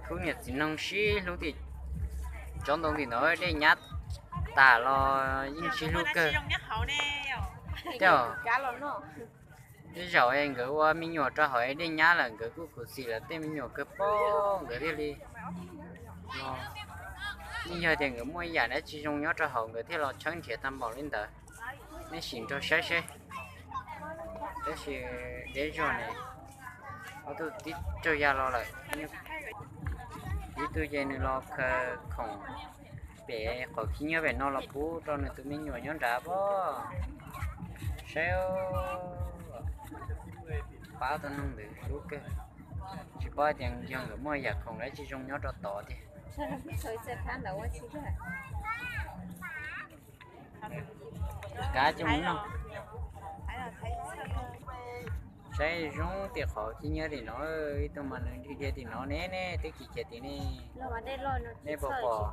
Khub niam txiv noog sib hlub tim tsob ntoo tim no, dej nyab tas los yeej sib hlub kawg. Tej tej zaum nkawd ua me nyuam rau hauv dej nyab lawm, nkawd kuj khuv xim lawv tej me nyuam kawg pob, nkawd thiaj li, yeej yog tias nkawd muaj ib yam dab tsi zoo nyob rau hauv nkawd thiaj los tshawb nrhiav tag npaum li ntawd. Nej sim nrog saib seb. Tab sis deb zog ne, ob tug tib raug ya los lawm. Ib tug ces nws los khaws khoom pem qhov khib nyiab pem no los pub rau nws tus me nyuam nyob nrad pob. Saib, pab tau noog ntawd hlub kawg. Tsis paub tias yog nkawd muaj yam khoom dab tsi zoo nyob rau tod tiag. Kab coj mus noj. Saib zoo tias qhov khib nyiab tim no, ib tug mas nws dhia tim no ne, nej twb kis kiag tim ne. Nej puas pom?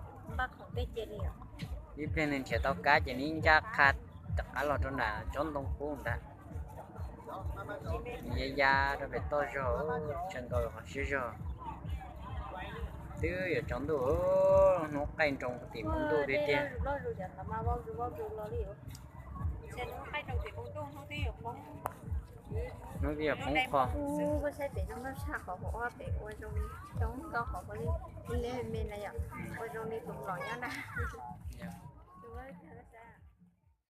Ib pliag nws nrhiav tau kab ces nws ncaj qha rov qab los rau nram tsob ntoo qub ntag. Nws ya ya rau pem toj zog, tsawg nkaus qhov siab zog. Twb yuav tsaus ntuj, hnub qaij nroos tim hmo ntuj tiag tiag. Hnub twb yuav poob qho.